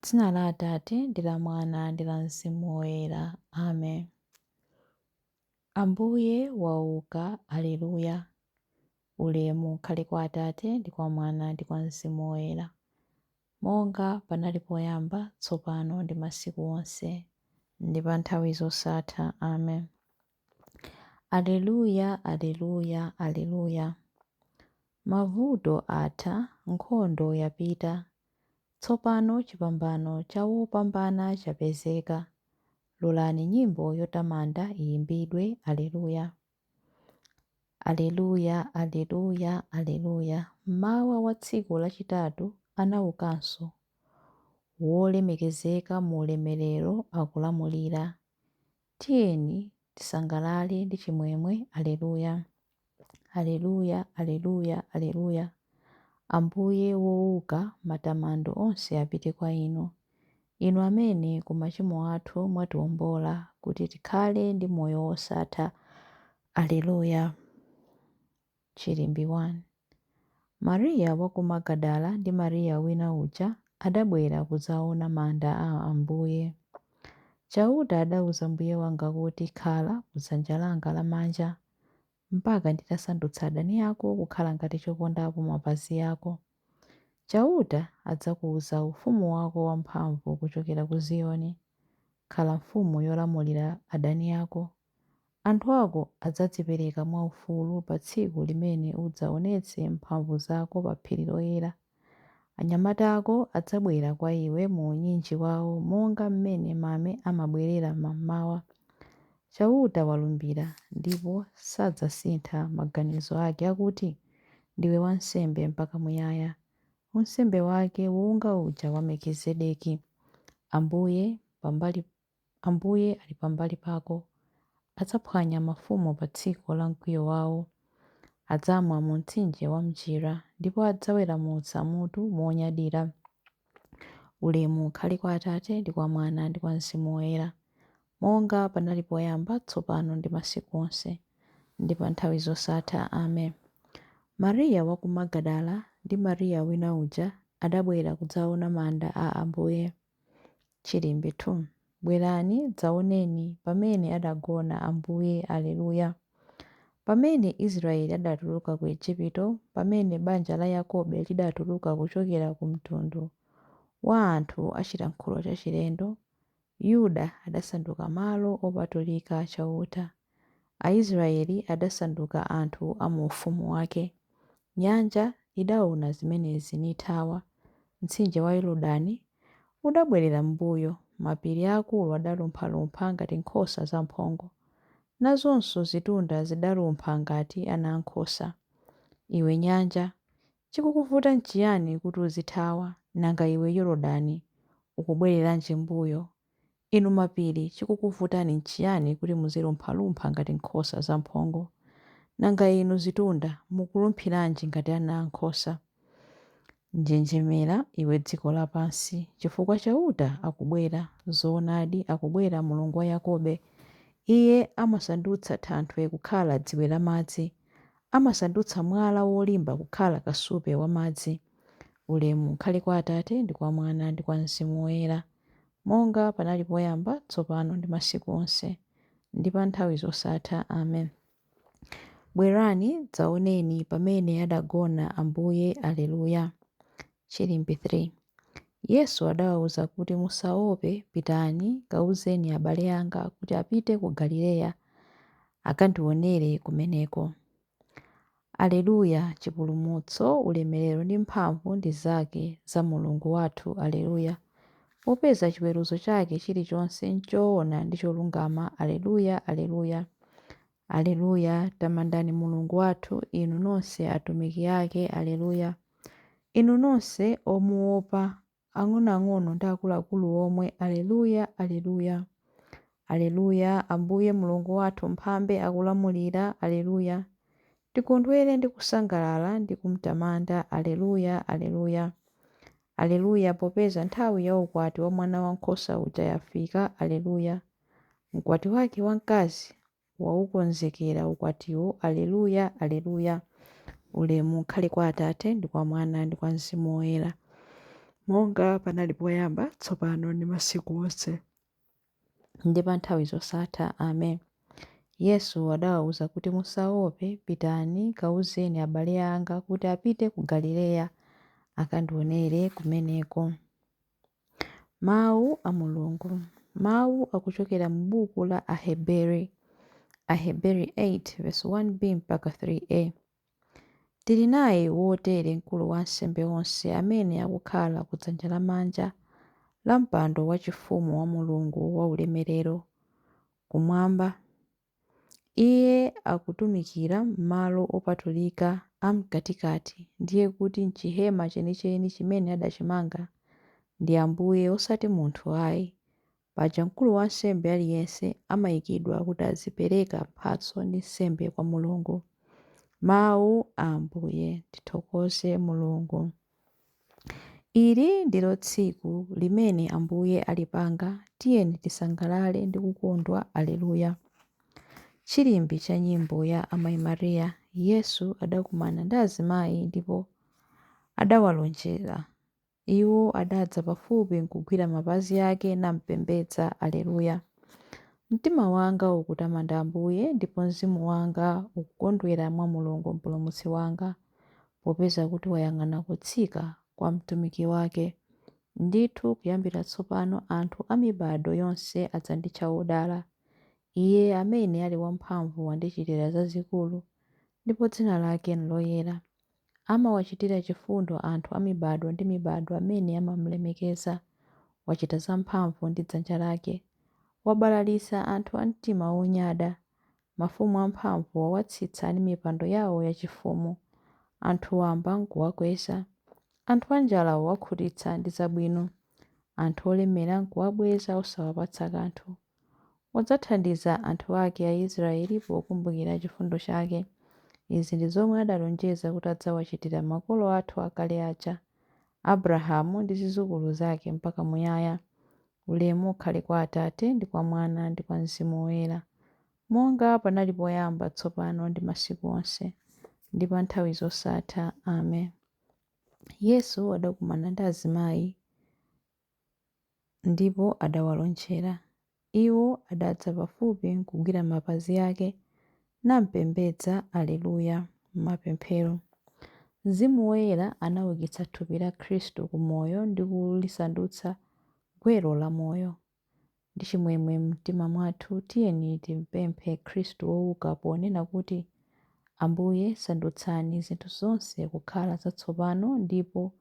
Dzina la Atate ndi la Mwana ndi la Mzimu Woyera. Amen. Ambuye wauka, Aleluya. Ulemu ukhale kwa Atate ndi kwa Mwana ndi kwa Mzimu Woyera, monga panali poyamba, tsopano ndi masiku onse, ndi pa nthawi zosatha. Amen. Aleluya, Aleluya, Aleluya. Mavuto atha, nkhondo yapita, tsopano chipambano cha wopambana chapezeka. Lolani nyimbo yotamanda iyimbidwe, Aleluya. Aleluya, Aleluya, Aleluya. Mmawa wa tsiku lachitatu anaukanso, wolemekezeka mu ulemerero akulamulira. Tiyeni tisangalale ndi chimwemwe, Aleluya. Aleluya, Aleluya, Aleluya. Ambuye wouka, matamando onse apite kwa Inu. Inu amene ku machimo athu mwatiwombola kuti tikhale ndi moyo wosatha. Aleluya. Chilimbi 1. Mariya wa ku Magadala ndi Mariya wina uja adabwera kudzaona manda a Ambuye. Chauta adauza Mbuye wanga kuti, Khala ku dzanja langa lamanja, mpaka nditasandutsa adani ako kukhala ngati chopondapo mapazi ako. Chauta adzakuza ufumu wako wamphamvu kuchokera ku Ziyoni. Khala mfumu yolamulira adani ako. Anthu ako adzadzipereka mwaufulu pa tsiku limene udzaonetse mphamvu zako pa phiri loyera. Anyamata ako adzabwera kwa iwe mu unyinji wao monga m'mene mame amabwerera mam'mawa. Chauta walumbira, ndipo sadzasintha maganizo ake akuti, Ndiwe wansembe mpaka muyaya, unsembe wake wonga uja wa Melkizedeki. Ambuye pambali Ambuye ali pambali pako. Adzaphwanya mafumu pa tsiku la mkwiyo wawo. Adzamwa mu mtsinje wa m'njira, ndipo adzaweramutsa mutu monyadira. Ulemu ukhale kwa Atate, ndi kwa Mwana, ndi kwa Mzimu Woyera, monga panali poyamba, tsopano, ndi masiku onse, ndi pa nthawi zosatha. Amen. Mariya wa ku Magadala ndi Mariya wina uja adabwera kudzaona manda a Ambuye. Chilimbi 2. Bwerani, dzaoneni pamene adagona Ambuye. Alleluia. Pamene Israele adatuluka ku Ejipito, pamene banja la Yakobe lidatuluka kuchokera ku mtundu wa anthu a chilankhulo chachilendo, Yuda adasanduka malo opatulika a Chauta, Aisraele adasanduka anthu a mu ufumu wake. Nyanja idaona zimenezi nithawa, mtsinje wa Yordani udabwerera m'mbuyo, mapiri aakulu adalumphalumpha ngati nkhosa zamphongo, nazonso zitunda zidalumpha ngati anaankhosa. Iwe nyanja, chikukuvuta nchiyani kuti uzithawa, nanga iwe Yordani, ukubwereranji m'mbuyo? Inu mapiri, chikukuvutani nchiyani kuti muzilumphalumpha ngati nkhosa zamphongo? Nanga inu zitunda, mukulumphiranji ngati anaankhosa? Njenjemera, iwe dziko lapansi, chifukwa Chauta akubwera, zoonadi, akubwera Mulungu wa Yakobe. Iye amasandutsa thanthwe kukhala dziwe lamadzi, amasandutsa mwala wolimba kukhala kasupe wa madzi. Ulemu ukhale kwa Atate, ndi kwa Mwana, ndi kwa Mzimu Woyera, monga panali poyamba, tsopano, ndi masiku onse, ndi pa nthawi zosatha. Amen. Bwerani, dzaoneni pamene adagona Ambuye. Alleluia. Chilimbi 3. Yesu adawauza kuti, Musaope, pitani, kauzeni abale anga kuti apite ku Galileya, akandionere kumeneko. Alleluia! Chipulumutso, ulemerero ndi mphamvu ndi zake, za Mulungu wathu. Alleluia! Popeza chiweruzo chake chilichonse nchoona ndi cholungama. Alleluia! Alleluia! Alleluia! Tamandani Mulungu wathu, inu nonse atumiki ake. Alleluia! Inu nonse omuopa, ang'onoang'ono ndi akuluakulu omwe. Alleluia! Alleluia! Alleluia! Ambuye Mulungu wathu Mphambe akulamulira. Alleluia! Tikondwere ndi kusangalala ndi kumtamanda. Alleluia! Alleluia! Alleluia! Popeza nthawi ya ukwati wa Mwanawankhosa uja yafika. Alleluia! Mkwati wake wamkazi waukonzekera ukwatiwo. Alleluia, Alleluia. Ulemu ukhale kwa Atate, ndi kwa Mwana, ndi kwa Mzimu Woyera, Monga panali poyamba, tsopano ndi masiku onse, ndi pa nthawi zosatha. Amen. Yesu adawawuza kuti, musaope, pitani kawuzeni abale anga kuti apite ku Galileya akandionere kumeneko. Mawu a Mulungu. Mawu akuchokera mu buku la Aheberi, Aheberi 8 verse 1b mpaka 3a. Tili naye wotere mkulu wa ansembe onse amene akukhala ku dzanja lamanja la mpando wachifumu wa Mulungu waulemerero kumwamba. Iye akutumikira m'malo opatulika am'katikati, ndiye kuti m'chihema chenicheni chimene adachimanga ndi Ambuye osati munthu ayi. Paja mkulu wa ansembe aliyense amayikidwa kuti azipereka mphatso ndi nsembe kwa Mulungu. Mawu a Ambuye. Tithokoze Mulungu. Ili ndilo tsiku limene Ambuye alipanga, tiyeni tisangalale ndi kukondwa. Aleluya. Chilimbi cha nyimbo ya Amayi Mariya. Yesu adakumana ndi azimayi ndipo adawalonjera. Iwo adadza pafupi nkugwira mapazi ake nampembedza. Aleluya. Mtima wanga ukutamanda Ambuye, ndipo mzimu wanga ukukondwera mwa Mulungu Mpulumutsi wanga, popeza kuti wayang'ana kutsika kwa mtumiki wake. Ndithu kuyambira tsopano anthu a mibado yonse adzanditcha wodala. Iye amene ali wamphamvu wandichitira zazikulu, ndipo dzina lake nloyera. Amawachitira chifundo anthu a mibado ndi mibado amene amamulemekeza. Wachita zamphamvu ndi dzanja lake. Wabalalitsa anthu a mtima wonyada. Mafumu amphamvu wawatsitsa ndi mipando yawo yachifumu. Anthu wamba nkuwakweza. Anthu anjala wawakhutitsa ndi zabwino. Anthu olemera nkuwabweza osawapatsa kanthu. Wadzathandiza anthu ake Aisraeli pokumbukira chifundo chake. Izi ndi zomwe adalonjeza kuti adzawachitira makolo athu akale aja, Abrahamu ndi zidzukulu zake mpaka muyaya. Ulemu ukhale kwa Atate ndi kwa Mwana ndi kwa Mzimu Woyera, monga panali poyamba, tsopano ndi masiku onse, ndi pa nthawi zosatha. Amen. Yesu adakumana ndi azimayi ndipo adawalonjera. Iwo adadza pafupi nkugwira mapazi ake nampembedza. Aleluya. Mapemphero. Mzimu Woyera anaukitsa thupi la Khristu ku moyo ndi kulisandutsa gwero la moyo. Ndi chimwemwe m'mtima mwathu, tiyeni timpemphe Khristu wouka ponena kuti, Ambuye, sandutsani zinthu zonse kukhala zatsopano ndipo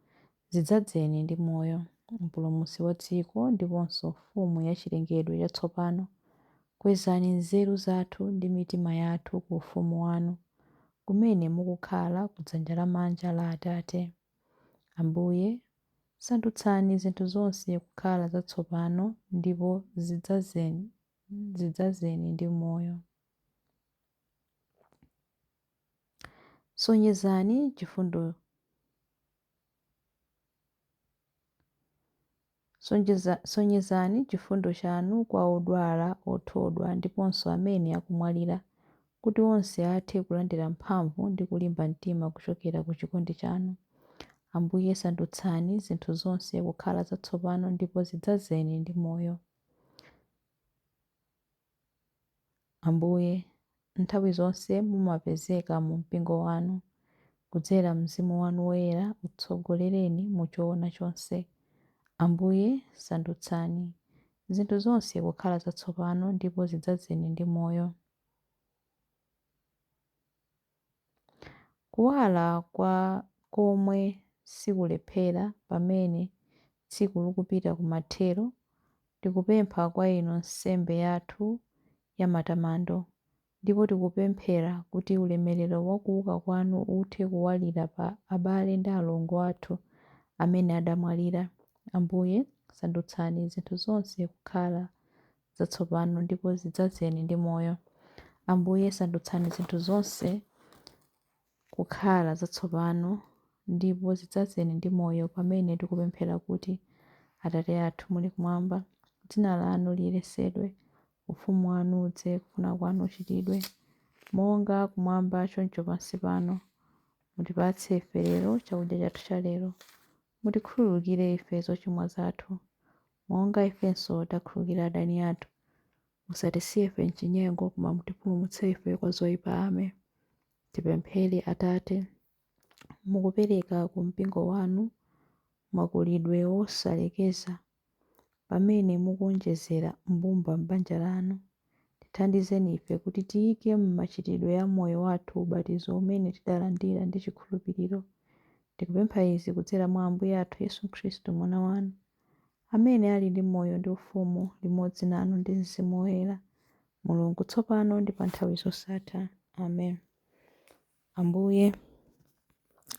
zidzadzeni ndi moyo. Mpulumutsi wa dziko ndiponso Mfumu ya chilengedwe chatsopano, kwezani nzeru zathu ndi mitima yathu ku ufumu wanu, kumene mukukhala ku dzanja lamanja la Atate. Ambuye, sandutsani zinthu zonse kukhala zatsopano ndipo zidzadzeni ndi moyo. Sonyezani chifundo chanu kwa odwala, othodwa ndiponso amene akumwalira, kuti onse athe kulandira mphamvu ndi kulimba mtima kuchokera ku chikondi chanu. Ambuye, sandutsani zinthu zonse kukhala zatsopano ndipo zidzadzeni ndi moyo. Ambuye, nthawi zonse mumapezeka mu mpingo wanu. Kudzera Mzimu wanu Woyera utsogolereni mu choona chonse. Ambuye, sandutsani zinthu zonse kukhala zatsopano ndipo zidzadzeni ndi moyo. Kuwala kwa komwe sikulephera pamene tsiku likupita kumathero, tikupempha kwa inu nsembe yathu ya matamando, ndipo tikupemphera kuti ulemerero wa kuuka kwanu uthe kuwalira pa abale ndi alongo athu amene adamwalira. Ambuye, sandutsani zinthu zonse kukhala zatsopano ndipo zidzadzeni ndi moyo. Ambuye, sandutsani zinthu zonse kukhala zatsopano ndipo zidzadzeni ndi moyo pamene tikupemphera kuti, Atate athu muli kumwamba, dzina lanu liyeretsedwe, ufumu wanu udze, kufuna kwanu kuchitidwe, monga kumwamba choncho pansi pano. Mutipatse ife lero chakudya chathu cha lero. Mutikhululukire ife zochimwa zathu, monga ifenso takhululukira adani athu. Musatisiye ife m'chinyengo, koma mutipulumutse ife kwa zoyipa. Amen. Tipemphere. Atate, mukupereka ku mpingo wanu makulidwe wosalekeza pamene mukuonjezera mbumba m'banja lanu, tithandizeni ife kuti tiyike m'machitidwe a moyo wathu ubatizo umene tidalandira ndi chikhulupiriro. Tikupempha izi kudzera mwa Ambuye athu Yesu Khristu, Mwana wanu, amene ali ndi moyo ndi ufumu limodzi nanu ndi Mzimu Woyera, Mulungu, tsopano ndi pa nthawi zosatha. Amen. Ambuye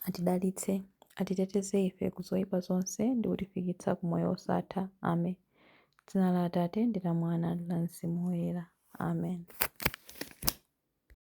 atidalitse, atiteteze ife ku zoyipa zonse ndi kutifikitsa ku moyo wosatha. Amen. Dzina la Atate ndi la Mwana ndi la Mzimu Woyera. Amen.